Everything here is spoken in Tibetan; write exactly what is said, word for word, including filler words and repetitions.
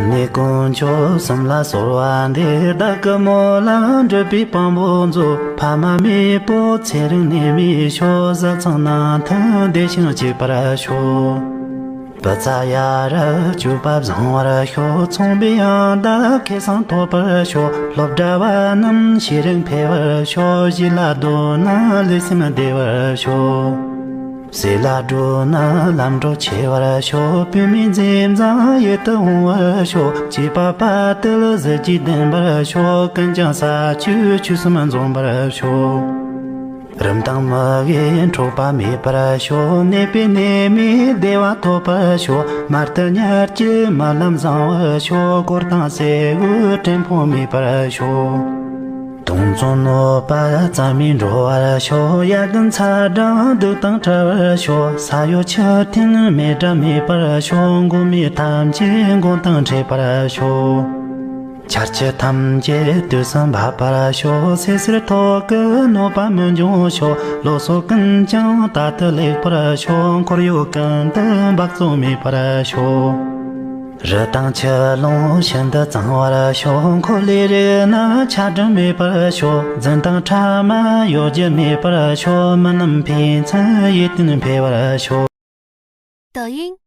ནས་དཀོན་མཆོག་གསུམ་ལ་གསོལ་བ་འདེབས། བདག་གི་མོད་ལ་འབྲུ་པའི་དཔང་པོ་མཛོད། ཕ་མ་མེས་པོ་ཚེ་རིང་ནད་མེད་ཤོག། བཟའ་ཚང་ནང་མཐུན་བདེ་ཞིང་སྐྱིད་པར་ཤོག། བུ་ཚ་ཡ་རབས་སྤྱོད་པ་བཟང་བར་ཤོག། ཚོང་པའི་ཡང་དག་ཁེ་བཟང་ཐོབ་པར་ཤོག། སློབ་གྲྭ་བ་རྣམས་ཤེས་རིག་འཕེལ་བར་ཤོག། གཞས་ལ་འགྲོ་ན་ལུས་སེམས་བདེ་བར་ཤོག། ཟས་ལ་འགྲོ་ན་ལམ་འགྲོ་ཆེ་བར་ཤོག། བུད་མེད་མཛེས་མཛངས་ཡིད་དུ་འོང་བར་ཤོག། སྐྱེས་པ་དཔའ་རྟུལ་གཟི་བརྗིད་ལྡན་པར་ཤོག། ཀུན་ཀྱང་ས་བཅུ་ཆོས་གསུམ་འཛོམས་པར་ཤོག། རིམས་དང་མུ་གེ་འཁྲུག་པ་མེད་པར་ཤོག། ནད་པའི་ནད་མེད་བདེ་བ་ཐོབ་པར་ཤོག། མ་རྟུལ་ཉེར་སྐྱིད་རྨི་ལམ་བཟང་བར་ཤོག། དཀོར་དང་ཟས་གོས་བྲན་ཕོག་མེད་པར་ཤོག། དུག་མཚོན་གནོད་པ་རྩ་མེད་འགྲོ་བར་ཤོག། ཡ་རྒན་ཚ་གྲང་སྡུག་དང་བྲལ་བར་ཤོག། ས་གཡོ་ཆུ་འཐེན་མེ་དགྲ་མེད་པར་ཤོག། མགོན་མེད་ཐམས་ཅད་མགོན་དང་འཕྲད་པར་ཤོག། ཆར་ཆུ་ཐམས་ཅད་དུས་སུ་འབབ་པར་ཤོག། སད་སེར་ཐོག་གི་གནོད་པ་མི་འབྱུང་ཤོག། ལོ་སོ་ཀུན་ཀྱང་རྟག་ཏུ་ལེགས་པར་ཤོག། འཁོར་གཡོག་ཀུན་ཏུ་འབག་བཙོག་མེད་པར་ཤོག། རི་དང་ཆུ་ཀླུང་ཤིན་ཏུ་གཙང་བར་ཤོག། འཁོར་ལོའི་རིགས་ན་ཆགས་སྒྲིབ་མེད་པར་ཤོག། རྫུན་དང་ཕྲ་མ་གཡོ་སྒྱུ་མེད་པར་ཤོག། མི་རྣམས་ཕན་ཚུན་ཡིད་བརྟན་འཕེལ་བར་ཤོག། 抖音